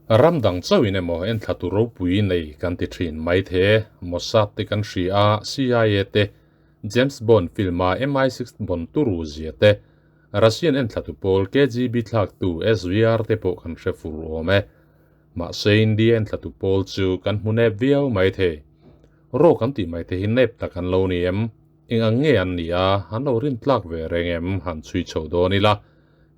Ram dang chauhin emaw enthlatu ropui nei kan ti thin mai the, Mossad te kan hria a, CIA te, James Bond film a MI6 bon turu zia te, Russian enthlatu pawl KGB thlaktu SVR te pawh kan hre fur awm e. Mahse India enthlatu pawl chu kan hmu nep viau mai thei. Raw kan tih mai te hi nep tak an lo ni em? Eng ang nge an nih a, an lo rin tlak ve reng em? Han chhui chho dawn ila.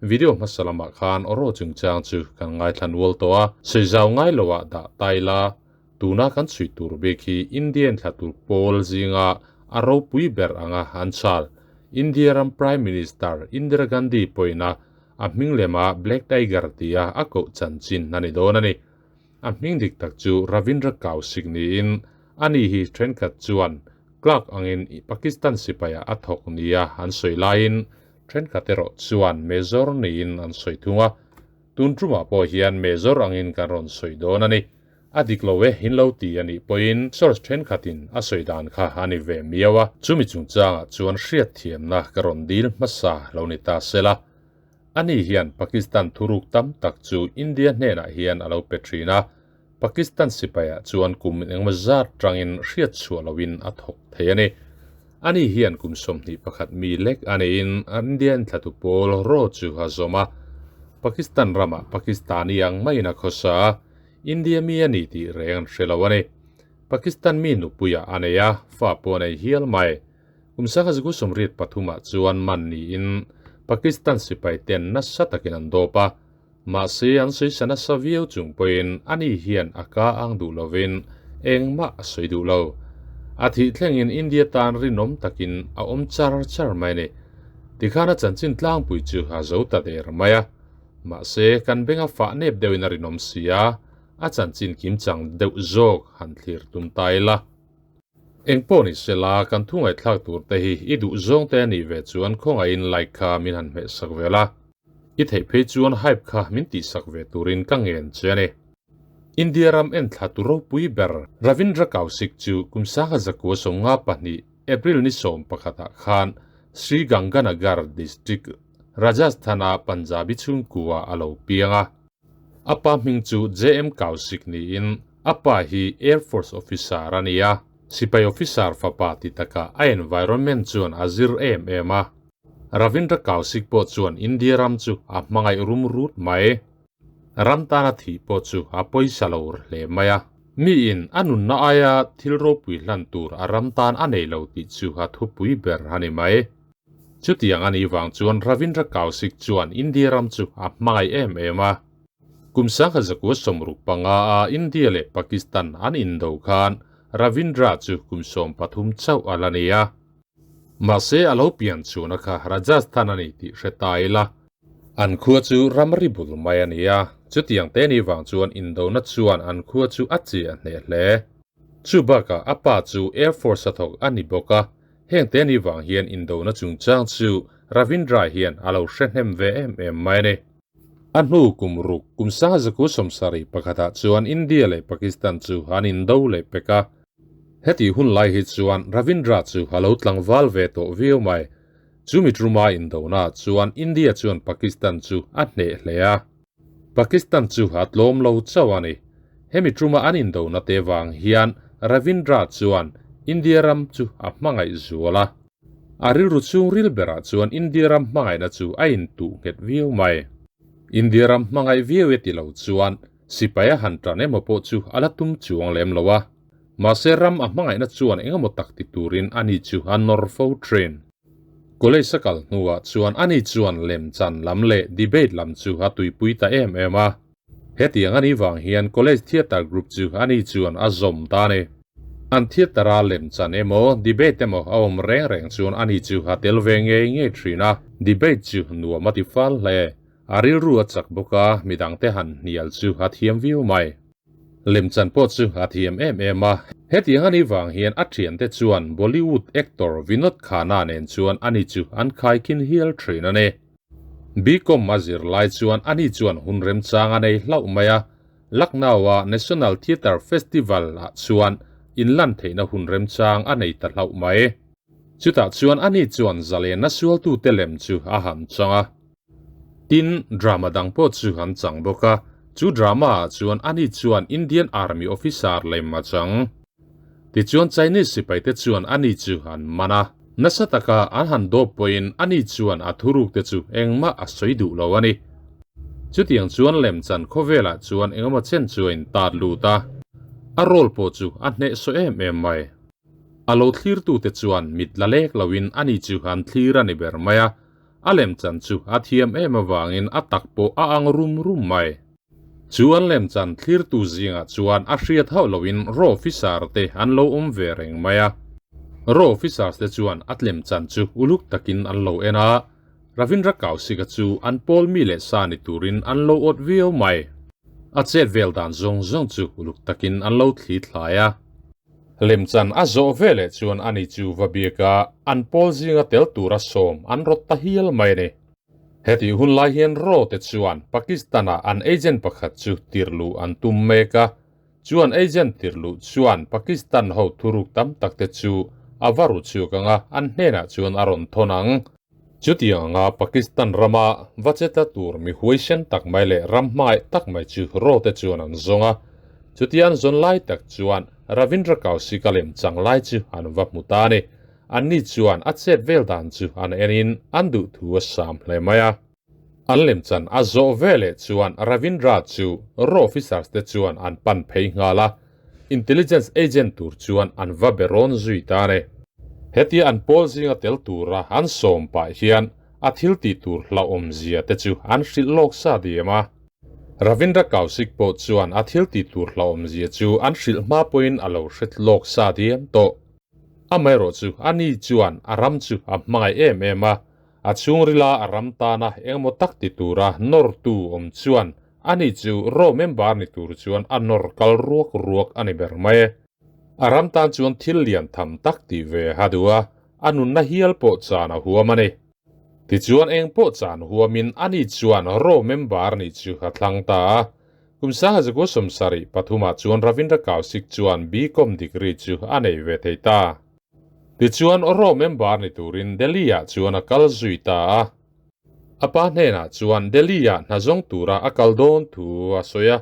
Video hmasa lamah khan raw chungchang chu kan ngaithla nual tawh a, sawi zau ngai loah dah ta ila, tuna kan chhui tur bik hi Indian thla tur pawl zinga a ropui ber anga an chal. India ram Prime Minister Indira Gandhi pawhin a a hming lema Black Tiger tia a koh chanchin a ni dawn a ni. A hming dik tak chu Ravindra Kaushik niin ani hi thenkhat chuan clerk angin Pakistan sipaiah a thawk nia an sawi laiin thenkhat erawh chuan Major niin an sawi thung a. Tun tumah pawh hian Major angin kan rawn sawi dawn a ni. A dik lo e, in lo ti a nih pawhin source thenkhatin a sawi dan kha a ni ve miau a. Chumi chungchangah chuan hriatthiamna ka rawn dil hmasa lo ni ta sela. Ani hian Pakistan thuruk tam tak chu India hnenah hian a lo pe thin a, Pakistan sipaiah chuan kum engemaw zat tangin hriat chhuah loin a thawk thei a ni. Ani hian kum 21 mi lek a neiin Indian thlatu pawl raw chu a zawm a, Pakistan ramah Pakistani ang maiin a khawsa a, India mi a ni tih reng an hre lo a ni. Pakistan mi nupuiah a nei a, fa pawh a nei hial mai. Kum 1973 ah chuan man niin Pakistan sipai ten nasa takin an dawp a, mahse an sawi sa nasa viau chung pawhin ani hian a ka ang duh lovin engmah a sawi duh lo. A thih thlengin India tan rinawm takin a awm char char mai a ni. Tikhan a chanchin tlangpui chu a zo ta der mai a, mahse kan benga fah nep deuhin a rinawm si a, a chanchin kimchang deuh zawk han thlir tum ta ila. Eng pawh ni sela, kan thu ngaihthlak tur te hi i duh zawng te a nih ve chuan khawngaihin like kha min han hmeh sak ve la. I theih phei chuan hype kha min tih sak ve turin ka ngen che a ni. India ram enthla tu ropui ber Ravindra Kaushik chu kum 1992 April ni 11 ah khan Sri Ganganagar District, Rajasthan-a Punjabi chhungkua a lo piang a. A pa hming chu JM Kaushik niin a pa hi Air Force officer a ni a, sipai officer fapa ti takah a environment chuan a zir em em a. Ravindra Kaushik pawh chuan India ram chu a hmangaih rum rut mai. Ram tana thih pawh chu a pawisa lo hle mai a. Miin a nunna aia thil ropui hlan tur a ram tan a nei lo tih chu a thupui ber a ni mai. Chutiang a nih vang chuan Ravindra Kaushik chuan India ram chu a hmangaih em em a. Kum 1965 a India leh Pakistan an indo khan Ravindra chu kum 13 chauh a la ni a. Mahse a lo pian chhuna kha Rajasthan a ni tih hre ta ila. An khua chu ramri bul mai a ni a, chutiang te nih vang chuan indona chuan an khua chu a chi a hneh hle. Chu bakah a pa chu Air Force a thawk a ni bawk a, Heng te ni vang hian indona chungchang chu Ravindra hian a lo hre hnem ve em em mai a ni. A hnu kum ruk kum 1971 ah chuan India leh Pakistan chu an indo leh pek a. Heti hun lai hi chuan Ravindra chu a lo tlangval ve tawh viau mai. Chumi ṭuma indona ah chuan India chuan Pakistan chu a hneh hle a. Pakistan chu a tlawm lo chauh a ni. Hemi ṭuma an indona te vang hian Ravindra chuan India ram chu a hmangaih zual a. A rilru chhungril berah chuan India ram hmangaihna chu a intuh nghet viau mai. India ram hmangaih viau e ti lo chuan sipai a han ṭan emaw pawh chu a la tum chuang lem lo a. Mahse ram a hmangaihna chuan engemaw tak ti turin ani chu a nawr fo ṭhin. College a kal hnuah chuan ani chuan lemchan lam leh debate lam chu a tuipui ta em em a. Hetiang a nih vang hian college theatre group chu ani chuan a zawm ta a ni. An theatre-a lemchan emaw debate emaw a awm reng reng chuan ani chu a tel ve ngei ngei thin a, debate chu nuam a ti fal hle. A rilru a chak bawk a, midangte han hnial chu a thiam viau mai. Lemchan pawh chu a thiam em em a, hetiang a nih vang hian a thiante chuan Bollywood actor Vinod Khanna nen chuan ani chu an khaikhin hial thin a ni. B-Com a zir lai chuan ani chuan hun remchang a nei hlauh mai a, Lucknow-a National Theatre Festival ah chuan inlan theihna hun remchang a nei ta hlauh mai. Chutah chuan ani chuan zalenna sualtute lem chu a han chang a. Tin, drama dang pawh chu an chang bawk a. Chu drama ah chuan ani chuan Indian Army officer lem a chang. Tichuan Chinese sipaite chuan ani chu an man a. Nasa taka an han dawp pawhin ani chuan a thurukte chu engmah a sawi duh lo a ni. Chutiang chuan lemchan khawvelah chuan engemaw chen chu a intat lut a, a role pawh chu a hnehsawh em em mai. A lo thlirtute chuan mit la lek loin ani chu an thlir a ni ber mai a, a lemchan chu a thiam em avangin a tak pawh a ang rum rum mai. Chu an lemchan thlirtu zingah chuan a hriat hauh loin raw officer te an lo awm ve reng mai a. Raw officers te chuan a tlemchan chu uluk takin an lo en a, Ravindra Kaushik-a chu an pawl mi leh sa ni turin an lo awt viau mai. A chet vel dan zawng zawng chu uluk takin an lo thli thlai a. Lemchan a zawh veleh chuan ani chu va biak a, an pawl zinga tel tura sawm an rawt ta hial mai a ni. Hetih hun lai hian Raw te chuan Pakistan-ah an agent pakhat chu tirhluh an tum mek a, chu an agent tirhluh chuan Pakistan ho thuruk tam tak te chu a va ru chhuak ang a, an hnenah chuan a rawn thawn ang. Chutiang anga Pakistan rama va che tla tur mi huaisen tak mai leh ram hmangaih tak mai chu Raw te chuan an zawng a, chutia an zawn lai tak chuan Ravindra Kaushik-a lemchang lai chu an va hmu ta a ni. Anni chuan a chet vel dan chu an enin an duh thu a sam hle mai a. An lemchan a zawh veleh chuan Ravindra chu raw officers te chuan an pan phei nghal a, intelligence agent tur chuan an va be rawn zui ta a ni. Hetia an pawl zinga tel tura an sawm pah hian a thil tih tur hlauhawmzia te chu an hrilh lawk sa diam a. Ravindra Kaushik pawh chuan a thil tih tur hlauhawmzia chu an hrilh hma pawhin a lo hre lawk sa diam tawh. Amaherawh chu ani chuan a ram chu a hmangaih em em a, a chhungrila a ram tana engemaw tak ti tura nawrtu awm chuan ani chu raw member ni tur chuan a nawr kal ruak ruak a ni ber mai e. A ram tan chuan thil lian tham tak tih ve a duh a, a nunna hial pawh chan a huam a ni. Tichuan eng pawh chan huamin ani chuan raw member nih chu a thlang ta a, Kum sangha 27 pathumah chuan Ravindra Kaushik chuan BCom degree chu a nei ve thei ta. Tichuan raw member ni turin Delhi-ah chuan a kal zui ta a. A pa hnenah chuan Delhi-ah hna zawng tura a kal dawn thu a sawi a,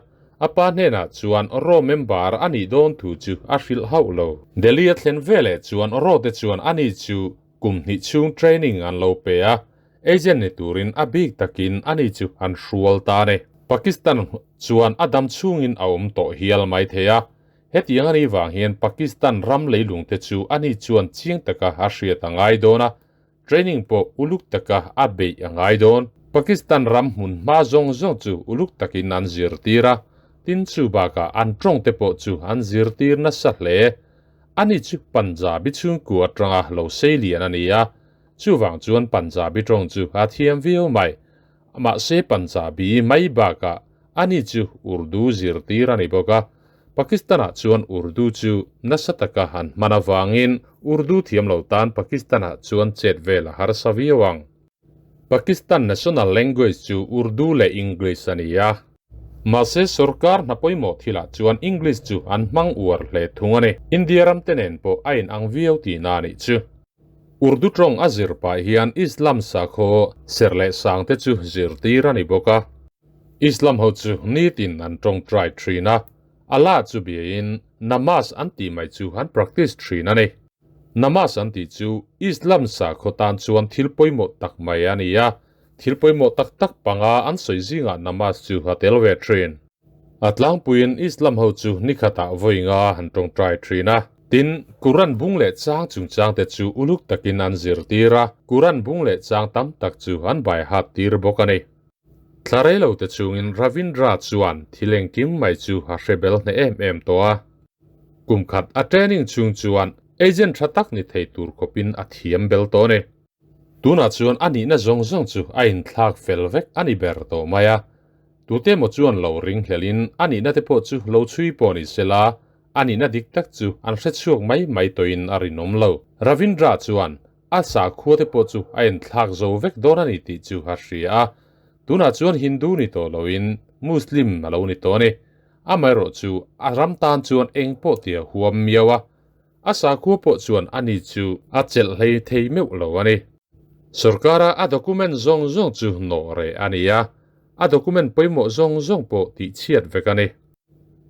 a pa hnenah chuan raw member a nih dawn thu chu a hrilh hauh lo. Delhi a thlen veleh chuan raw te chuan ani chu kum hnih chhung training an lo pe a, Agent ni turin a bik takin ani chu an hrual ta a ni. Pakistan chuan a dam chhungin a awm tawh hial mai thei a, hetiang a nih vang hian Pakistan ram leilungte chu ani chuan chiang taka a hriat a ngai dawn a, training pawh uluk taka a beih a ngai dawn. Pakistan ram hmun hma zawng zawng chu uluk takin an zirtir a, tin chu bakah an tawngte pawh chu an zirtir nasa hle. Ani chu Punjabi chhungkua atanga lo sei lian a ni a, Chuvang chuan Punjabi tawng chu a thiam viau mai. Mahse Punjabi mai bakah ani chu Urdu zirtir a ni bawk a. Pakistan-ah chuan Urdu chu nasa taka han hman avangin Urdu thiam lo tan Pakistan-ah chuan chet vel a harsa viau ang. Pakistan national language chu Urdu leh English a ni a. Mahse sorkar hna pawimawh thilah chuan English chu an hmang uar hle thung a ni. India ram te nen pawh a inang viau tihna a nih chu. Urdu tawng a zir pah hian Islam sakhaw serh leh sang te chu zirtir a ni bawk a. Islam ho chu nitin an tawngtai thin a, Allah chu biain namaz an tih mai chu an practice thin a ni. Namaz an tih chu Islam sakhaw tan chuan thil pawimawh tak mai a ni a, thil pawimawh tak tak panga an sawi zingah namaz chu a tel ve thin. A tlangpuiin Islam ho chu nikhatah vawi nga an tawngtai thin a. Tin, Quran bung leh chang chungchangte chu uluk takin an zirtir a, Quran bung leh chang tam tak chu an baihat tir bawk a ni. Thla rei lo te chungin Ravindra chuan thil engkim mai chu a hre bel hneh em em tawh a. Kum khat a training chhung chuan agent tha tak ni thei tur khawpin a thiam bel tawh a ni. Tunah chuan a nihna zawng zawng chu a inthlak fel vek a ni ber tawh mai a. Tute emaw chuan lo ring hlelhin a nihna te pawh chu lo chhui pawh ni sela, a nihna dik tak chu an hre chhuak mai mai tawhin a rinawm lo. Ravindra chuan a sakhua te pawh chu a inthlak zo vek dawn a ni tih chu a hria a. Tunah chuan Hindu ni tawh loin Muslim a lo ni tawh a ni. Amaherawh chu a ram tan chuan eng pawh tia huam miau a. A sakhua pawh chuan ani chu a chelh hlei thei meuh lo a ni. Sorkara a document zawng zawng chu nawh reh a ni a. A document pawimawh zawng zawng pawh tihchhiat vek a ni.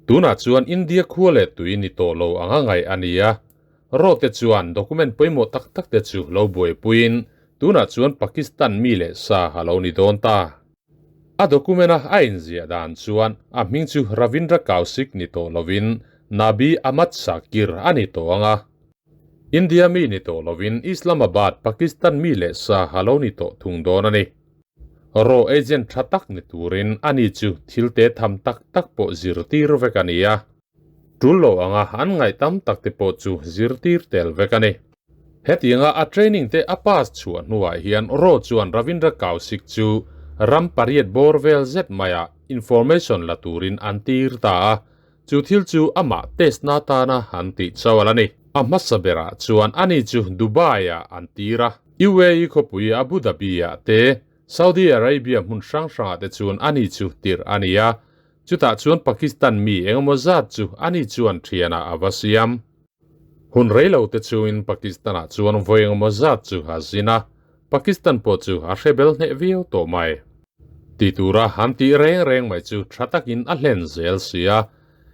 Tunah chuan India khua leh tui ni tawh lo anga ngaih a ni a. Raw te chuan document pawimawh tak tak te chu lo buaipuiin tunah chuan Pakistan mi leh sa a lo ni dawn ta. A document a a inziah dan chuan a hming chu Ravindra Kaushik ni tawh lovin Nabi Ahmad Shakir a ni tawh ang a. India mi ni tawh lovin Islamabad, Pakistan mi leh sa a lo ni tawh thung dawn a ni. Raw agent tha tak ni turin ani chu thil te tham tak tak pawh zirtir vek a ni a. Tul lo anga an ngaih tam tak te pawh chu zirtir tel vek a ni. Hetianga a training te a pass chhuah hnuah hian Raw chuan Ravindra Kaushik chu ram pariat bawr vel zet maiah information la turin an tir ta a, chu thil chu amah test na tana an tih chauh a ni. A hmasa berah chuan ani chu Dubai-ah an tir a, UAE khawpui Abu Dhabi-ah te, Saudi Arabia hmun hrang hrangah te chuan ani chu tirh a ni a, Chutah chuan Pakistan mi engemaw zat chu ani chuan thianah a va siam. Hun rei lo te chungin Pakistan-ah chuan vawi engemaw zat chu a zin a, Pakistan pawh chu a hre bel hneh viau tawh mai. Ti tura han tih reng reng mai chu tha takin a hlen zel si a.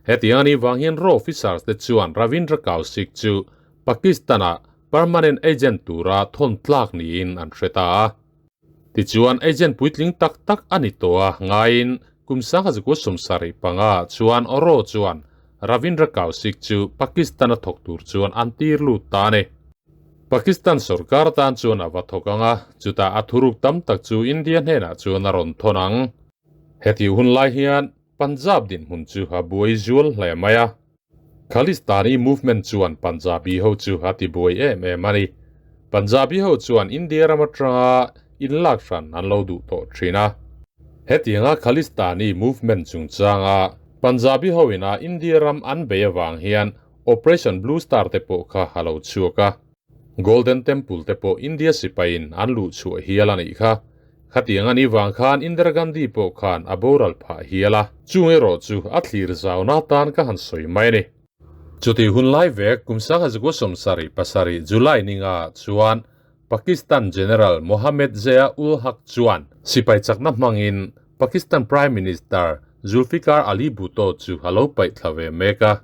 Hetiang anih vang hian raw officers te chuan Ravindra Kaushik chu Pakistan-ah permanent agent tura thawn tlak niin an hre ta a. Tichuan, agent puitling tak tak a ni tawh a, ngaiin kum 1975 chuan Oro chuan Ravindra Kaushik chu Pakistan-a thawk tur chuan an tir lut ta a ni. Pakistan sorkar tan chuan a va thawk ang a, chutah a thuruk tam tak chu India hnenah chuan a rawn thawn ang. Heti hun lai hian Punjab dinhmun chu a buai zual hle mai a. Khalistani movement chuan Punjabi ho chu a ti buai em em a ni. Punjabi ho chuan India ram atanga inlak hran an lo duh tawh thin a. Hetianga Khalistani movement chungchanga Punjabi ho ina India ram an bei avang hian Operation Blue Star te pawh kha a lo chhuak a. Golden Temple te pawh India sipaiin an luh chhuah hial a nih kha. Khatiang a nih vang khan Indira Gandhi pawh khan a boral phah hial a. Chung erawh chu a thlir zauna tan ka han sawi mai a ni. Chutih hun lai vek kum 1977 July ninga chuan Pakistan General Mohammed Zia ul Haq chuan sipai chakna hmangin Pakistan Prime Minister Zulfikar Ali Bhutto chu a lo paih thla ve mek a.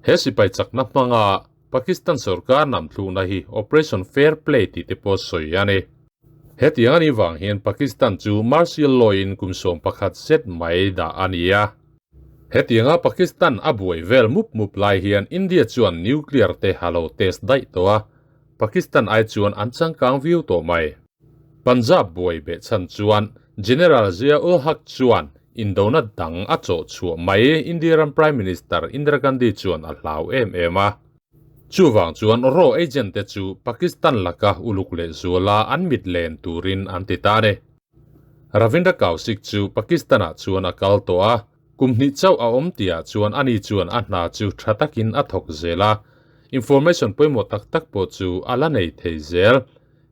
He sipai chakna hmanga Pakistan sorkar namthlukna hi Operation Fair Play tih te pawh sawi a ni. Hetiang a nih vang hian Pakistan chu martial law in kum 11 zet mai dah a ni a. Hetianga Pakistan a buai vel mup mup lai hian India chuan nuclear te a lo test daih tawh a, Pakistan ai chuan an changkang viau tawh mai. Punjab buai beh chhan chuan General Zia ul Haq chuan indona dang a chawh chhuah mai India ram Prime Minister Indira Gandhi chuan a hlau em em a. Chuvang chuan raw agent te chu Pakistan laka uluk leh zuala an mit len turin an ti ta a ni. Ravindra Kaushik chu Pakistan-ah chuan a kal tawh a, kum hnih chauh a awm tihah chuan ani chuan a hna chu tha takin a thawk zel a, information pawimawh tak tak pawh chu a la nei thei zel.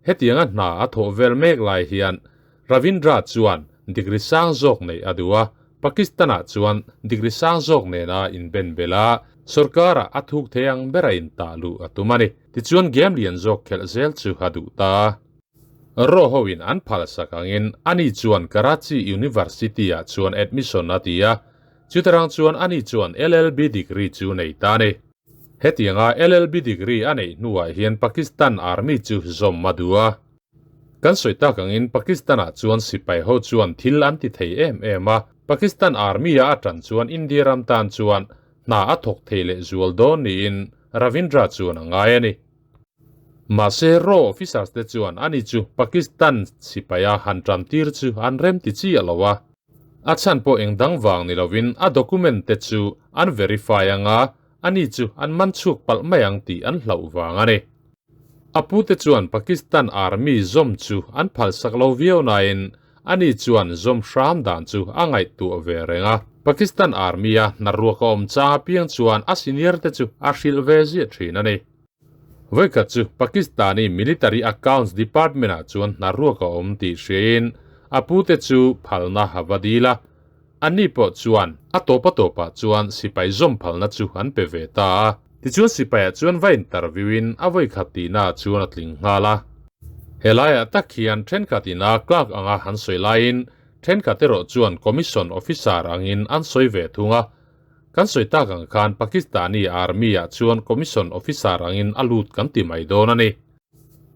Hetianga hna a thawh vel mek lai hian Ravindra chuan degree sang zawk neih a duh a, Pakistan-ah chuan degree sang zawk nena inben belh a, sorkarah a thuk thei ang bera intah luh a tum a ni. Tichuan game lian zawk khelh zel chu a duh ta a. Raw hoin an phalsak angin ani chuan Karachi University-ah chuan admission a ti a, chutarang chuan ani chuan LLB degree chu nei ta a ni. Hetianga LLB degree a neih hnuah hian Pakistan Army chu zawm a duh a. Kan sawi tak angin Pakistan-ah chuan sipai ho chuan thil an ti thei em em a, Pakistan Army-a a tan chuan India ram tan chuan hna a thawk thei leh zual dawn niin Ravindra chuan a ngai a ni. Mahse raw officers te chuan ani chu Pakistan sipaia han tan tir chu an rem ti chiah lo a. A chhan pawh eng dang vang ni lovin a document te chu an verify anga ani chu an man chhuak palh mai ang tih an hlauh vang a ni. A pute chuan Pakistan Army zawm chu an phalsak lo viau nain ani chuan zawm hram dan chu a ngaihtuah ve reng a. Pakistan Army-a hnaruak a awm chang apiang chuan a senior te chu a hrilh ve ziah thin a ni. Vawikhat chu Pakistani Military Accounts Department-ah chuan hnaruak a awm tih hriain a pute chu phalna a va dil a. Anni pawh chuan a tawp a tawpah chuan sipai zawm phalna chu an pe ve ta a. Tichuan sipaiah chuan va interview-in a vawikhat tihnaah chuan a tling nghal a. Helaiah tak hian thenkhat ina clerk anga han sawi laiin. Thenkhat erawh chuan Commission Officer angin an sawi ve thung a. Kan sawi tak ang khan Pakistani Army-ah chuan Commission Officer angin a lut kan ti mai dawn a ni.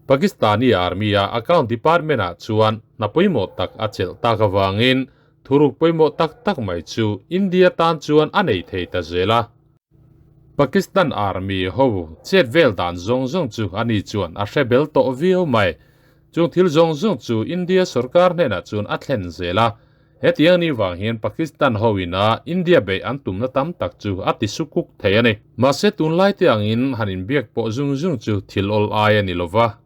Pakistani Army-a Account Department-ah chuan hna pawimawh tak a chelh tak avangin thuruk pawimawh tak tak mai chu India tan chuan a nei thei ta zel a. Pakistan Army ho chet vel dan zawng zawng chu ani chuan a hre bel tawh viau mai. Chung thil zawng zawng chu India sorkar hnenah chuan a thlen zel a. Hetiang ni vang hian Pakistan ho ina India beih an tumna tam tak chu a ti sukuk thei a ni. Mahse tunlai te angin han inbiak pawh zung zung chu thil awl ai a ni lova.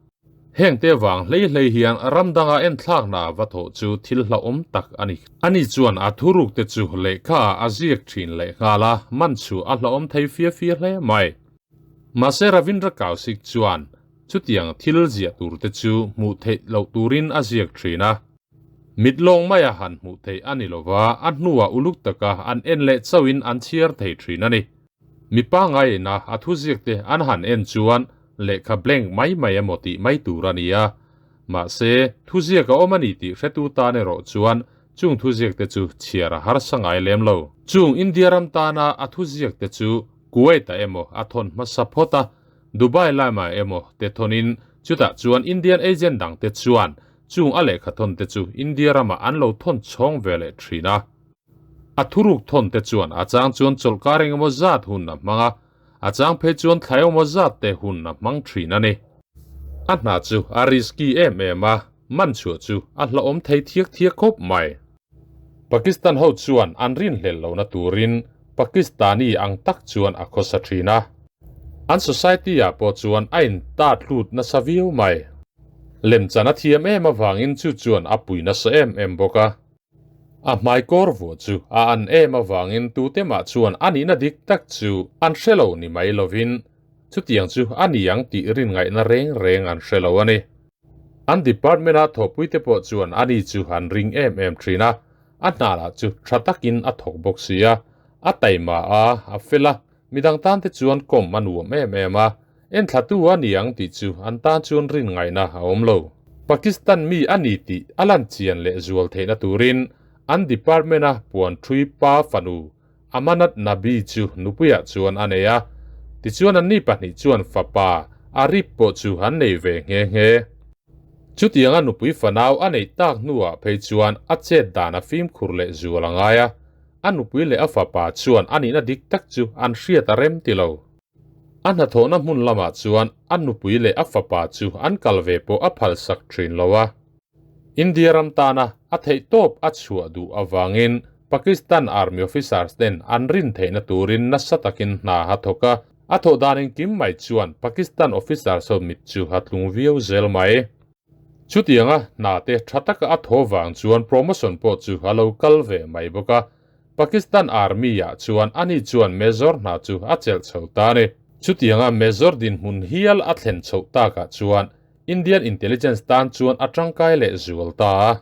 Heng te vang hlei hlei hian ram danga enthlakna va thawh chu thil hlauhawm tak a ni. Ani chuan a thuruk te chu lehkha ah a ziak thin leh nghal a, man chu a hlauhawm thei fia fia hle mai. Mahse Ravindra Kaushik chuan chutiang thil ziah tur te chu hmuh theih loh turin a ziak thin a. Mit lawng maia han hmuh theih a ni lova, a hnuah uluk taka an en leh chauhin an chhiar thei thin a ni. Mi pangai ina a thuziak te an han en chuan lehkha blank mai mai emaw tih mai tur a ni a. Mahse, thuziak a awm a ni tih hretu tan erawh chuan chung thuziak te chu chhiar a harsa ngai lem lo. Chung India ram tana a thuziak te chu Kuwait ah emaw a thawn hmasa phawt a, Dubai lamah emaw te thawnin chutah chuan Indian agent dang te chuan chung a lehkha thawn te chu India ramah an lo thawn chhawng ve leh thin a. A thuruk thawn te chuan a chang chuan chawlhkar engemaw zat hun a hmang a, a chang phei chuan thla engemaw zat te hun a hmang thin a ni. A hna chu a risky em em a, man chhuah chu a hlauhawm thei thiak thiak khawp mai. Pakistan ho chuan an rinhlelh lohna turin Pakistani ang tak chuan a khawsa thin a. An society ah pawh chuan a intat lut nasa viau mai. Lemchan a thiam em avangin chu chuan a pui nasa em em bawk a. A hmaikawr vuah chu a an em avangin tute mah chuan a nihna dik tak chu an hre lo ni mai lovin chutiang chu a ni ang tih rin ngaihna reng reng an hre lo a ni. An department-a thawhpuite pawh chuan ani chu an ring em em thin a, a hna lah chu tha takin a thawk bawk si a, a taima a, a fel a, midang tan te chuan kawm a nuam em em a, Enthlatu a ni ang tih chu an tan chuan rin ngaihna a awm lo. Pakistan mi a ni tih a lan chian leh zual theihna turin an department-a puan thui pa fanu Amanat Nabi chu nupuiah chuan a nei a, tichuan anni pahnih chuan fapa Arif pawh chu an nei ve nghe nghe. Chutianga nupui fanau a neih tak hnuah phei chuan a chet dan a fimkhur leh zual a ngai a, a nupui leh a fapa chuan a nihna dik tak chu an hriat a rem ti lo. A hnathawhna hmun lamah chuan a nupui leh a fapa chu an kal ve pawh a phalsak thin lo a. India ram tana a theihtawp a chhuah duh avangin Pakistan Army officers ten an rin theihna turin nasa takin hna a thawk a, a thawh dan engkim mai chuan Pakistan officers ho mit chu a tlung viau zel mai. Chutianga hna te tha taka a thaw vang chuan promotion pawh chu a lo kal ve mai bawk a, Pakistan Army ah chuan ani chuan Major hna chu a chelh chho ta a ni. Chutianga Major dinhmun hial a thlen chhoh takah chuan Indian Intelligence tan chuan a tangkai leh zual ta a.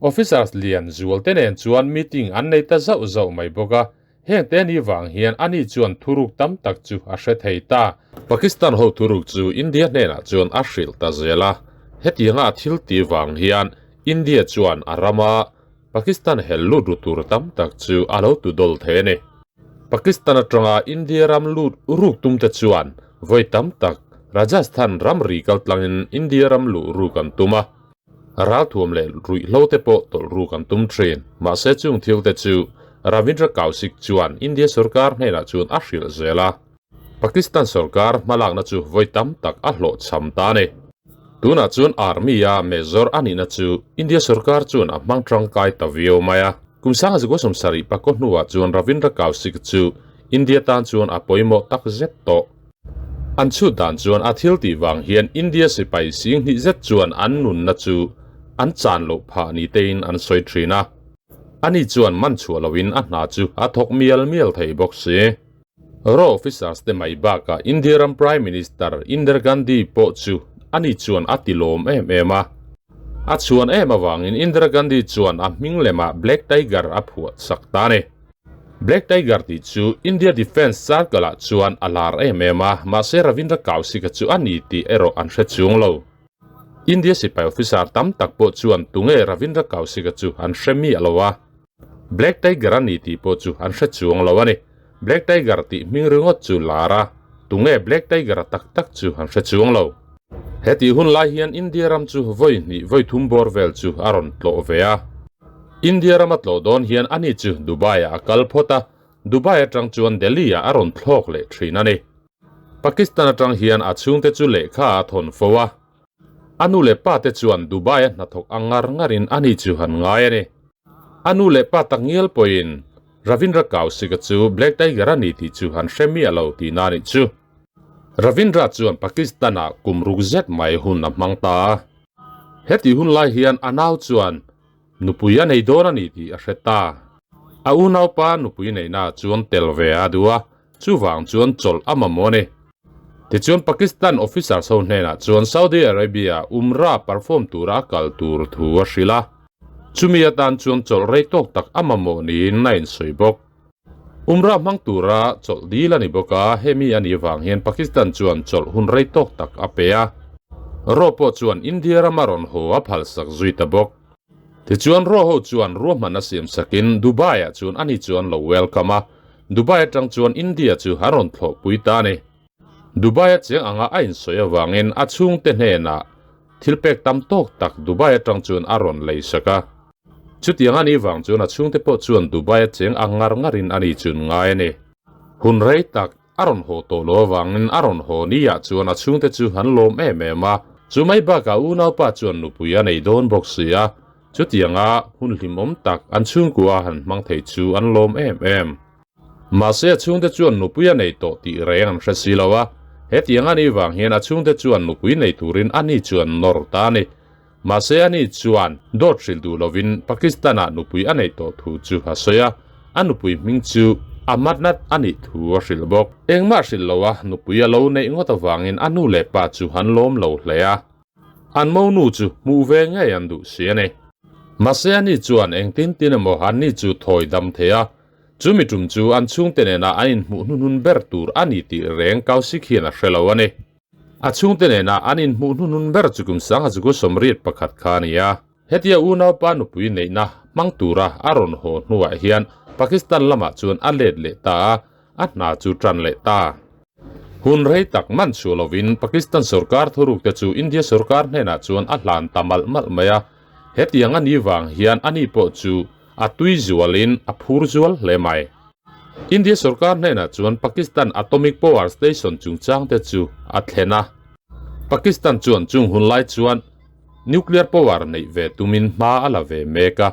Officers lian zual te nen chuan meeting an nei ta zauh zauh mai bawk a, heng te ni vang hian ani chuan thuruk tam tak chu a hre thei ta. Pakistan ho thuruk chu India hnenah chuan a hrilh ta zel a, hetianga a thil tih vang hian India chuan a rama Pakistan hel lut ru tur tam tak chu a lo tu dawl thei a ni. Pakistan atanga India ram lut ruk tum te chuan vawi tam tak Rajasthan ramri kal tlangin India ram luh ruk an tum a. Ralthuam leh ruihhlo te pawh tawlh ruk an tum thin. Mahse chung thil te chu Ravindra Kaushik chuan India sorkar hnenah chuan a hrilh zel a. Pakistan sorkar hmalakna chu vawi tam tak a hlawhchham ta a ni. Tunah chuan Army-a Major a nihna chu India sorkar chuan a hmang tangkai ta viau mai a. Kum sanga zukua sawmsarih pakaw hnuah chuan Ravindra Kaushik chu India tan chuan a pawimawh tak zet tawh. An chhut dan chuan a thil tih vang hian India sipai sing hnih zet chuan an nunna chu an chan loh phah ni tein an sawi thin a. Ani chuan man chhuah loin a hna chu a thawk mial mial thei bawk si. Raw officers te mai bakah India ram Prime Minister Indira Gandhi pawh chu ani chuan a ti lawm em em a. A chhuan em avangin Indira Gandhi chuan a hming lemah Black Tiger a phuah sak ta a ni. Black Tiger tih chu India Defence Circle ah chuan a lar em em a, mahse Ravindra Kaushik-a chu a ni tih erawh an hre chung lo. India sipai officer tam tak pawh chuan tunge Ravindra Kaushik-a chu an hre miah lo a. Black Tiger a ni tih pawh chu an hre chuang lo a ni. Black Tiger tih hming ringawt chu lar a, tunge Black Tiger-a tak tak chu an hre chuang lo. Hetih hun lai hian India ram chu vawi hnih vawi thum bawr vel chu a rawn tlawh ve a. India rama tlawh dawn hian ani chu Dubai-ah a kal phawt a, Dubai atang chuan Delhi-ah a rawn thlawk leh thin a ni. Pakistan atang hian a chhungte chu lehkha a thawn fo a. A nu leh pa te chuan Dubai-a hnathawk ang ngar ngarin ani chu han ngai a ni. A nu leh pa tak ngial pawhin Ravindra Kaushik-a chu Black Tiger a ni tih chu han hre miah lo tihna a nih chu. Ravindra chuan Pakistan-ah kum ruk zet mai hun a hmang ta a. Hetih hun lai hian a nau chuan nupui a nei dawn a ni tih a hre ta. A unaupa nupui neihnaah chuan tel ve a duh a, chuvang chuan chawlh a mamawh a ni. Tichuan Pakistan officers ho hnenah chuan Saudi Arabia Umrah perform tura a kal tur thu a hrilh a, chumi atan chuan chawlh rei tawk tak a mamawh niin a insawi bawk. Umrah hmang tura chawlh dil a ni bawk a, hemi a nih vang hian Pakistan chuan chawlh hun rei tawk tak a pe a. Raw pawh chuan India rama rawn haw a phalsak zui ta bawk. Tichuan Raw ho chuan ruahman a siam sakin Dubai-ah chuan ani chu an lo welcome a, Dubai atang chuan India chu an rawn thlawhpui ta a ni. Dubai-a cheng anga a insawi avangin a chhungte hnenah thil pek tam tawk tak Dubai atang chuan a rawn lei sak a. Chutiang a nih vang chuan a chhungte pawh chuan Dubai-a cheng ang ngar ngarin ani chun ngai a ni. Hun rei tak a rawn haw tawh lo avangin a rawn haw ni-ah chuan a chhungte chu an lawm em em a. Chu mai bakah unaupa chuan nupui a nei dawn bawk si a, chutianga hun hlimawm tak an chhungkua han hmang thei chu an lawm em em. Mahse a chhungte chuan nupui a nei tawh tih reng an hre si lo a, hetiang a nih vang hian a chhungte chuan nupui nei turin ani chuan nawr ta a ni. Mahse ani chuan dawt hrilh duh lovin Pakistan-ah nupui a neih tawh thu chu a sawi a, a nupui hming chu Amarnath a nih thu a hrilh bawk. Engmah hrilh loa nupui a lo neih ngawt avangin a nu leh pa chu an lawm lo hle a, an monu chu hmuh ve ngei an duh si a ni. Mahse ani chuan engtin tin emaw anni chu thawi dam thei a, chumi tum chu an chhungte nena an inhmuh hnuhnun ber tur a ni tih reng Kaushik hian a hre lo a ni. A chhungte nena an inhmuh hnuhnun ber chu kum sanga chu 31 kha a ni a. Hetia unaupa nupui neihna hmang tura a rawn haw hnuah hian Pakistan lamah chuan a let leh ta a, a hna chu tan leh ta. Hun rei tak man chhuah lovin Pakistan sorkar thurukte chu India sorkar hnenah chuan a hlan ta malh malh mai a. Hetiang a nih vang hian ani pawh chu a tui zualin a phur zual hle mai. India sorkar hnenah chuan Pakistan Atomic Power Station chungchangte chu a thlen a. Pakistan chuan chung hun lai chuan nuclear power neih ve tumin hma a la ve mek a,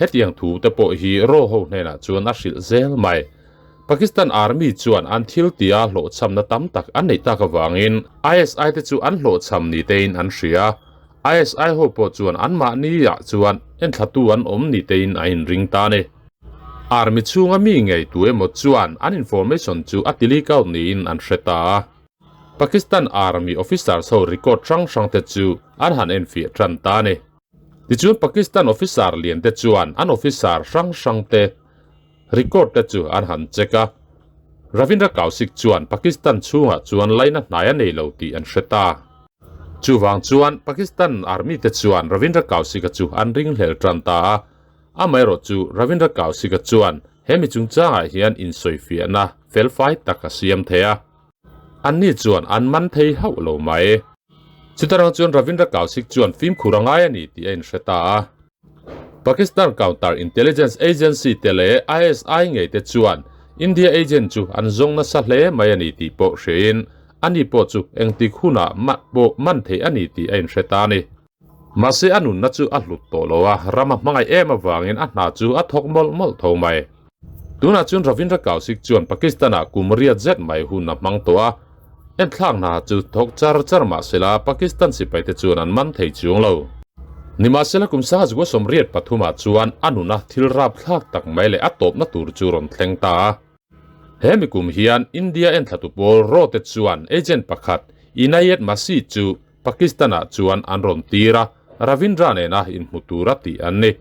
hetiang thu te pawh hi raw ho hnenah chuan a hrilh zel mai. Pakistan Army chuan an thil tia hlawhchhamna tam tak an neih tak avangin ISI te chu an hlawhchham ni tein an hria. ISI ho pawh chuan anmahniah chuan enthlatu an awm ni tein a inring ta a ni. Army chhunga mi ngei tu emaw chuan an information chu a ti leak out niin an hre ta a. Pakistan Army officers ho record hrang hrang te chu an han enfiah tan ta a ni. Tichuan Pakistan officer lian te chuan an officer hrang hrang te record te chu an han check a. Ravindra Kaushik chuan Pakistan chhungah chuan laina hnai a nei lo tih an hre ta. Chuvang chuan Pakistan Army te chuan Ravindra Kaushik-a chu an ringhlel tan ta a. Amaherawh chu Ravindra Kaushik-a chuan he mi chungchangah hian insawifiahna felfai tak a siam thei a. Anni chuan an man thei hauh lo mai. Chutarang chuan Ravindra Kaushik chuan fimkhur a ngai a ni tih a inhre ta a. Pakistan Counter Intelligence Agency te leh ISI ngei te chuan India agent chu an zawng nasa hle mai a ni tih pawh hriain ani pawh chu engtik hunah mah pawh man theih a ni tih a inhre ta a ni. Mahse a nunna chu a hlut tawh lo a, ram a hmangaih em avangin a hna chu a thawk mawlh mawlh tho mai. Tunah chuan Ravindra Kaushik chuan Pakistan-ah kum riat zet mai hun a hmang tawh a, enthlak hna chu thawk char char mah sela Pakistan sipaite chuan an man thei chuang lo. Nimahsela kum sangha 83 ah chuan a nuna thil rapthlak tak mai leh a tawpna tur chu rawn thleng ta a. He mi kum hian India enthlatu pawl Rote chuan agent pakhat Inayat Masih chu Pakistan-ah chuan an rawn tir a, Ravindra nena inhmu tura tih an ni.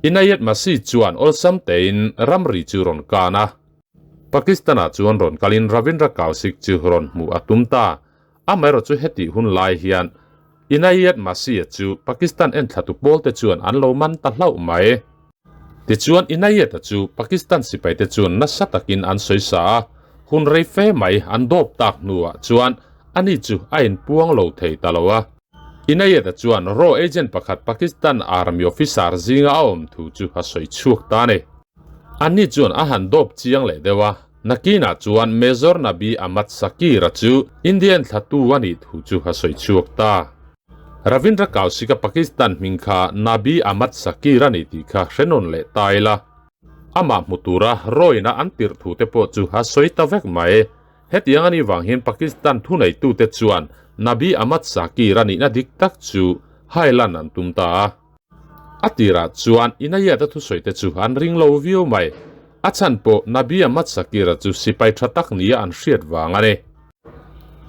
Inayat Masih chuan awlsam tein ramri chu rawn kan a. Pakistan-ah chuan rawn kalin Ravindra Kaushik chu rawn hmuh a tum ta. Amaherawhchu hetih hun lai hian. Inayat Masih-a chu Pakistan enthlatu pawlte chuan an lo man ta hlauh mai. Tichuan Inayat-a chu Pakistan sipaite chuan nasa takin an sawi sa a, hun rei fe mai an dawp tak hnuah chuan ani chu a inpuang lo thei ta lo a. Inayat-a chuan raw agent pakhat Pakistan Army officer zinga a awm thu chu a sawi chhuak ta a ni. Ani chuan a han dawp chiang leh deuh a, nakinah chuan Major Nabi Ahmad Shakir-a chu Indian thlatu a nih thu chu a sawi chhuak ta. Ravindra Kaushik-a Pakistan hming kha Nabi Ahmad Shakir a ni tih kha hre nawn leh ta ila. Amah hmu tura rawina an tirh thu te pawh chu a sawi ta vek mai. Hetiang a nih vang hian Pakistan thuneitute chuan Nabi Ahmad Shakir a nihna dik tak chu hailan an tum ta a. A tirah chuan Inayat-a thusawi te chu an ring lo viau mai. A chhan pawh Nabi Ahmad Shakir-a chu sipai tha tak nia an hriat vang a ni.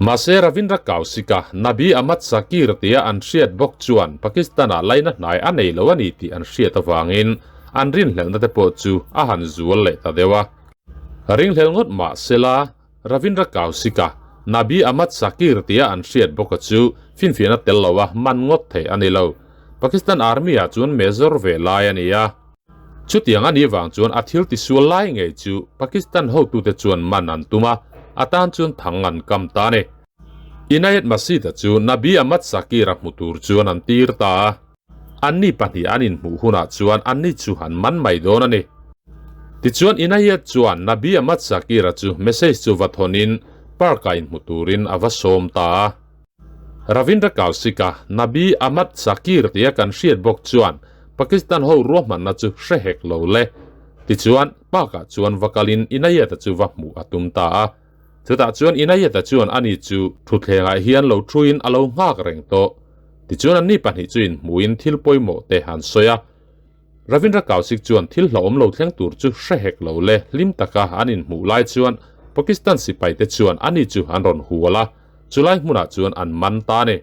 Mahse Ravindra Kaushik-a Nabi Ahmad Shakir tia an hriat bawk chuan Pakistan-ah laina hnai a nei lo a ni tih an hriat avangin an rinhlelhna te pawh chu a han zual leh ta deuh a. Ringhlel ngawt mah sela Ravindra Kaushik-a Nabi Ahmad Shakir tia an hriat bawka chu finfiahna tel loa man ngawt theih a ni lo. Pakistan Army-ah chuan Major ve lai a ni a. Chutiang a nih vang chuan a thil tisual lai ngei chu Pakistan hotute chuan man an tum a, a tan chuan thang an kam ta a ni. Inayat Masjid-a chu Nabi Ahmad Shakir-a hmu tur chuan an tir ta a. Anni pahnih an inhmuh hunah chuan anni chu an man mai dawn a ni. Tichuan Inayat chuan Nabi Ahmad Shakir-a chu message chu va thawnin park-ah inhmu turin a va sawm ta a. Ravindra Kaushik-a Nabi Ahmad Shakir tia kan hriat bawk chuan Pakistan ho ruahmanna chu hre hek lo le. Tichuan, park-ah chuan va kalin Inayat-a chu va hmuh a tum ta a. Chutah chuan Inayat-a chuan ani chu thutthlengah hian lo thuin a lo nghak reng tawh. Tichuan anni pahnih chu inhmuhin thil pawimawh te an sawi a. Ravindra Kaushik chuan thil hlauhawm lo thleng tur chu hre hek lo le hlim taka an inhmuh lai chuan Pakistan sipaite chuan ani chu an rawn hual a. Chulai hmunah chuan an man ta a ni.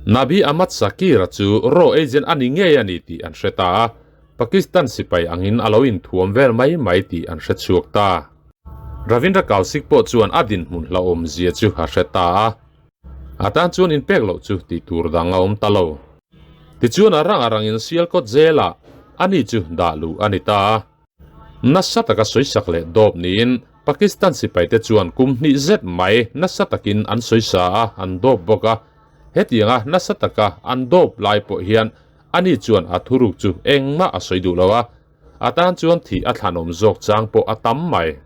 Nabi Ahmad Shakir-a chu raw agent a ni ngei a ni tih an hre ta a, Pakistan sipai angin a lo inthuam vel mai mai tih an hre chhuak ta. Ravindra Kaushik pawh chuan a dinhmun hlauhawmzia chu a hre ta a, a tan chuan inpek loh chu tih tur dang a awm ta lo. Tichuan a rang a rangin Sialkot Jail-ah ani chu dah luh a ni ta a. Nasa taka sawisak leh dawp niin Pakistan sipaite chuan kum hnih zet mai nasa takin an sawisa a, an dawp bawk a. Hetianga nasa taka an dawp lai pawh hian ani chuan a thuruk chu engmah a sawi duh lo a, a tan chuan thih a thlanawm zawk chang pawh a tam mai.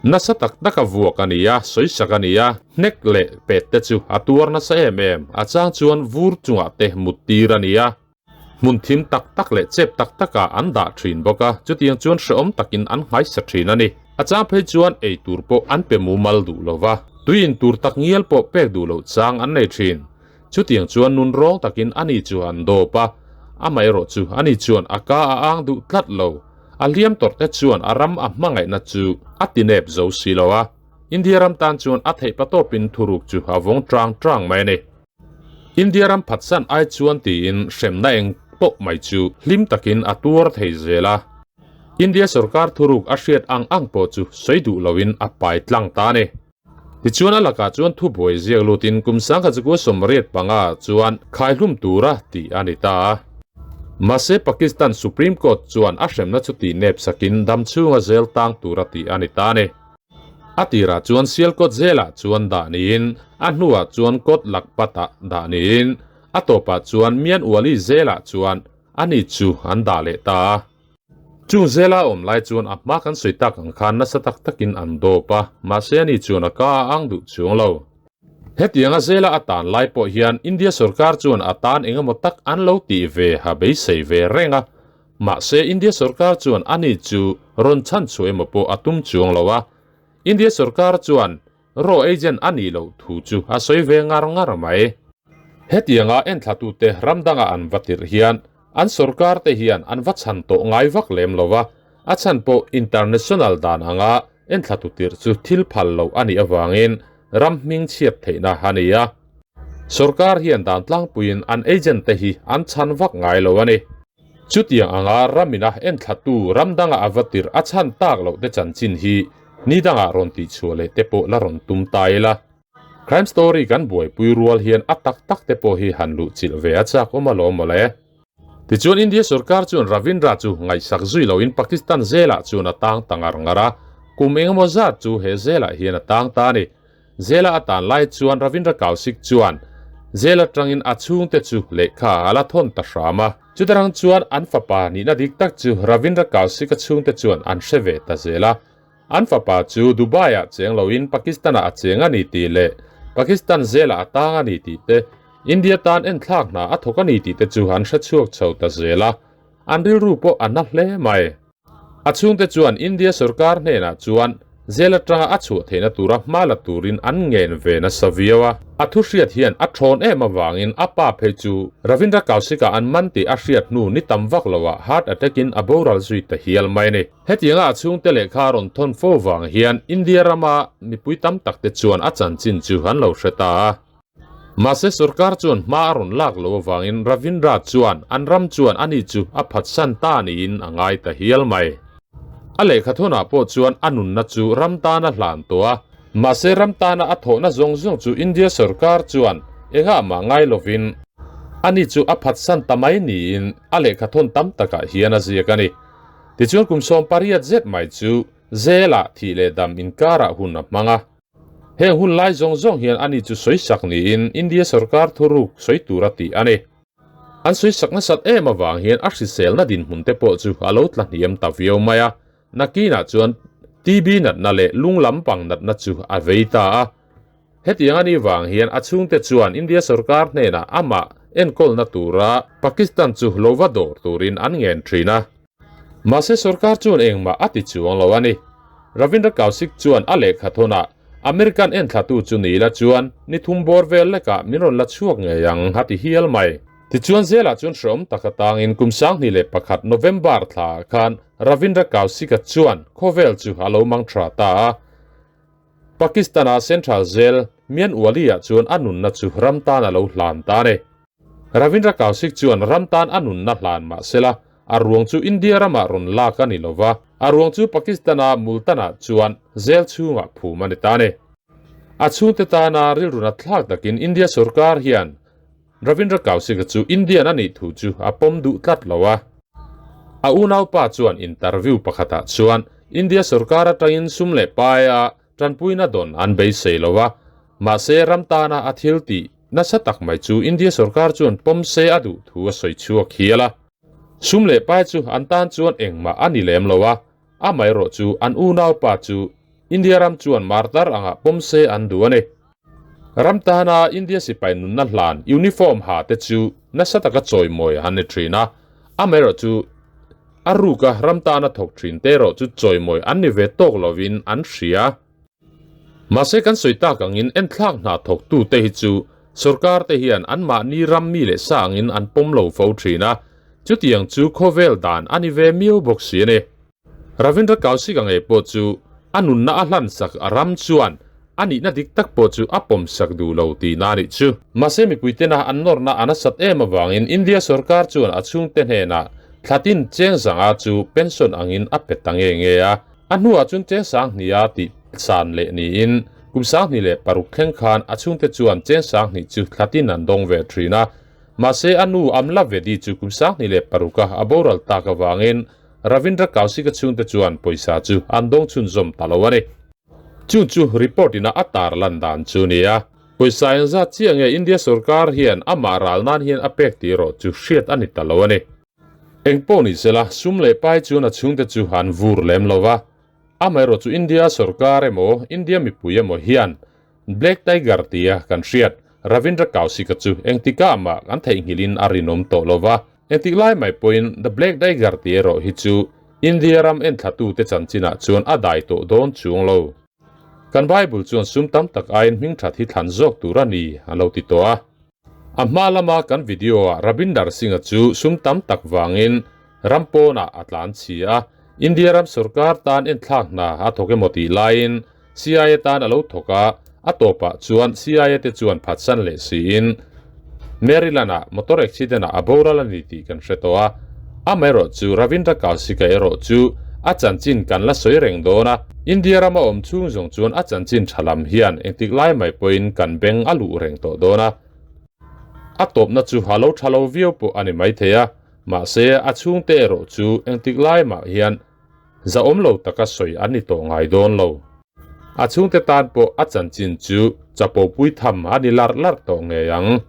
Nasa tak taka vuak a ni a, sawisak a ni a, hnek leh pet te chu a tuar nasa em em, a chang chuan vur chungah te mut tir a ni a. Hmun thim tak tak leh chep tak takah an dah thin bawk a, chutiang chuan hrehawm takin an nghaisa thin a ni. A chang phei chuan ei tur pawh an pe mumal duh lo va, tui in tur tak ngial pawh pek duh loh chang an nei thin. Chutiang chuan nun rawng takin ani chu an dawp a, amaherawh chu ani chuan a ka a ang duh tlat lo. A hliam tawrh te chuan a ram a hmangaihna chu a ti nep zo si lo a, India ram tan chuan a theih patawpin thuruk chu a vawng tang tang mai a ni. India ram phatsan ai chuan tiin hremna eng pawh mai chu hlim takin a tuar thei zel a. India sorkar thuruk a hriat ang ang pawh chu sawi duh loin a pai tlang ta a ni. Tichuan a lakah chuan thubuai ziak lutin kum 1985 chuan khaihlum tura tih a ni ta a. Mahse Pakistan Supreme Court chuan a hremna chu tih nep sakin damchhunga zel tang tura tih a ni ta a ni. A tirah chuan Sialkawt zelah chuan dah niin, a hnuah chuan Kawt Lakpatah dah niin, a tawpah chuan Mian Uali zelah chuan ani chu an dah leh ta a. Chung zela awm lai chuan a hma kan sawi tak ang khan nasa tak takin an dawp a, mahse ani chuan a ka a ang duh chuang lo. Hetianga zela a tan lai pawh hian India sorkar chuan a tan engemaw tak an lo tih ve ha beisei ve reng a, Mahse, India sorkar chuan ani chu rawn chhan chhuah emaw pawh a tum chuang lo a, India sorkar chuan raw agent a nih loh thu chu a sawi ve ngar ngar mai. Hetianga enthlatute ram danga an va tirh hian an sorkar te hian an va chhan tawh ngai vak lem lo a, a chhan pawh international dan anga enthlatu tirh chu thil phal loh a nih avangin ram hming chhiat theihna a ni a. Sorkar hian dan tlangpuiin an agent te hi an chhan vak ngai lo a ni. Chutiang anga ramina enthlatu ram danga a va tirh a chhan tak loh te chanchin hi ni dangah rawn tihchhuah leh te pawh la rawn tum ta ila. Crime story kan buaipui rual hian a tak tak te pawh hi han luh chilh ve a chak awm alawm mawle. Tichuan India sorkar chuan Ravindra chu ngaihsak zui loin Pakistan zelah chuan a tang ta ngar ngar a, kum engemaw zat chu he zelah hian a tang ta a ni. Zela a tan lai chuan Ravindra Kaushik chuan zel atangin a chhungte chu lehkha a la thawn ta hram a. Chutarang chuan an fapa nihna dik tak chu Ravindra Kaushik-a chhungte chuan an hre ve ta zel a. An fapa chu Dubai-ah cheng loin Pakistan-ah a cheng a ni tih leh Pakistan zelah a tang a ni tih te, India tan enthlak hna a thawk a ni tih te chu an hre chhuak chho ta zel a. An rilru pawh a na hle mai. A chhungte chuan India sorkar hnenah chuan zel atanga a chhuah theihna tura hma la turin an ngen ve nasa viau a. A thu hriat hian a thawn em avangin a pa phei chu Ravindra Kaushik-a an man tih a hriat hnu ni tam vak loah heart attack-in a boral zui ta hial mai a ni. Hetianga a chhungte lehkha rawn thawn fo vang hian India rama mipui tam takte chuan a chanchin chu an lo hre ta a. Mahse sorkar chuan hma a rawn lak loh avangin Ravindra chuan an ram chuan ani chu a phatsan ta niin a ngai ta hial mai. A lehkhathawnah pawh chuan a nunna chu ram tana hlan tawh a, mahse ram tana a thawhna zawng zawng chu India sorkar chuan engah mah ngai lovin ani chu a phatsan ta mai niin a lehkhathawn tam takah hian a ziak a ni. Tichuan kum 18 zet mai chu Zela thih leh dam inkarah hun a hmang a. Heng hun lai zawng zawng hian ani chu sawisak niin India sorkar thuruk sawi tur a tih a ni. An sawisak nasat em avang hian a hriselna dinhmun te pawh chu a lo tla hniam ta viau mai a, nakinah chuan TB natna leh lung lampang natna chu a vei ta a. Hetiang a nih vang hian a chhungte chuan India sorkar hnenah amah enkawlna tura Pakistan chu lo va dawr turin an ngen thin a. Mahse sorkar chuan engmah a ti chuang lo a ni. Ravindra Kaushik chuan a lehkha thawnah American enthlatu chu ni ila chuan ni thum bawr vel lekah min rawn la chhuak ngei ang a ti hial mai. Tichuan zelah chuan hreawm tak atangin kum 2001 November thlaah khan Ravindra Kaushik-a chuan khawvel chu a lo mang tha ta a. Pakistan-a Central Jail Mianwali-ah chuan a nunna chu ram tan a lo hlan ta a ni. Ravindra Kaushik chuan ram tan a nunna hlan mah sela, a ruang chu India ramah rawn lak a ni lo va, a ruang chu Pakistan-a Multan-ah chuan jail chhungah phum a ni ta a ni. A chhungte tana rilruna thlak takin India sorkar hian Ravindra Kaushik-a chu Indian a nih thu chu a pawm duh tlat lo a. A unaupa chuan interview pakhatah chuan India sorkar atangin sum leh paia tanpuina dawn an beisei lo a, mahse ram tana a thil tih nasa tak mai chu India sorkar chuan pawm se a duh thu a sawi chhuak hial a. Sum leh pai chu an tan chuan engmah a ni lem lo a, amaherawh chu an unaupa chu India ram chuan martar angah pawm se an duh a ni. Ram tana India sipai nunna hlan uniform ha te chu nasa taka chawimawi an ni thin a, amaherawh chu a ruka ram tana thawk thin te erawh chu chawimawi an ni ve tawk lovin an hria. Mahse kan sawi tak angin enthlak hna thawktu te hi chu sorkar te hian anmahni ram mi leh sa angin an pawm lo fo thin a, chutiang chu khawvel dan a ni ve miau bawk si a ni. Ravindra Kaushik a ngei pawh chu a nunna a hlansak a ram chuan a nihna dik tak pawh chu a pawmsak duh lo tihna a nih chu. Mahse mipui tena an nawrna a nasat em avangin India sorkar chuan a chhungte hnenah thlatin cheng zanga chu pension angin a pe ta nge nge a. A hnuah chuan cheng 2000 a tih san leh niin kum 2006 thleng khan a chhungte chuan cheng 2000 chu thlatin an dawng ve thin a. Mahse a nu Amla Vedi chu kum 2006 a a boral tak avangin Ravindra Kaushik-a chhungte chuan pawisa chu an dawng chhunzawm ta lo a ni. Chung chu report ina a tar lan dan chu ni a, pawisa engzat chiah nge India sorkar hian amah ral nan hian a pek tih erawh chu hriat a ni ta lo a ni. Engpawh ni sela, sum leh pai chuan a chhungte chu an vur lem lo va, amaherawh chu India sorkar emaw India mipui emaw hian Black Tiger tia kan hriat Ravindra Kaushik-a chu engtikah mah kan theihnghilhin a rinawm tawh lo va, Engtik lai mai pawhin The Black Tiger tih erawh hi chu India ram enthlatute chanchinah chuan a dai tawh dawn chuang lo. Kan Bible chuan sum tam tak aiin hming that hi thlan zawk tur a ni a lo ti tawh a. A hma lama kan video-ah Rabinder Singh-a chu sum tam tak vangin ram pawnah a tlan chhi a, India ram sorkar tan enthlak hna a thawk emaw tih laiin CIA tan a lo thawk a, a tawpah chuan CIA te chuan phatsan leh siin Maryland-ah motor accident-ah a boral a ni tih kan hre tawh a. Amaherawh chu Ravindra Kaushik-a erawh chu a chanchin kan la sawi reng dawn a. India rama awm chhung zawng chuan a chanchin tha lam hian engtik lai mai pawhin kan beng a luh reng tawh dawn a. A tawpna chu a lo tha lo viau pawh a ni maithei a, mahse a chhungte erawh chu engtik lai mah hian zahawm lo taka sawi an ni tawh ngai dawn lo. A chhungte tan pawh a chanchin chu chapo pui tham a ni larh larh tawh ngei ang.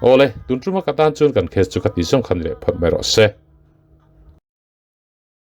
Awle, tun tuma ka tan chuan kan case chu ka tih zawng khan leh phawt mai rawh se.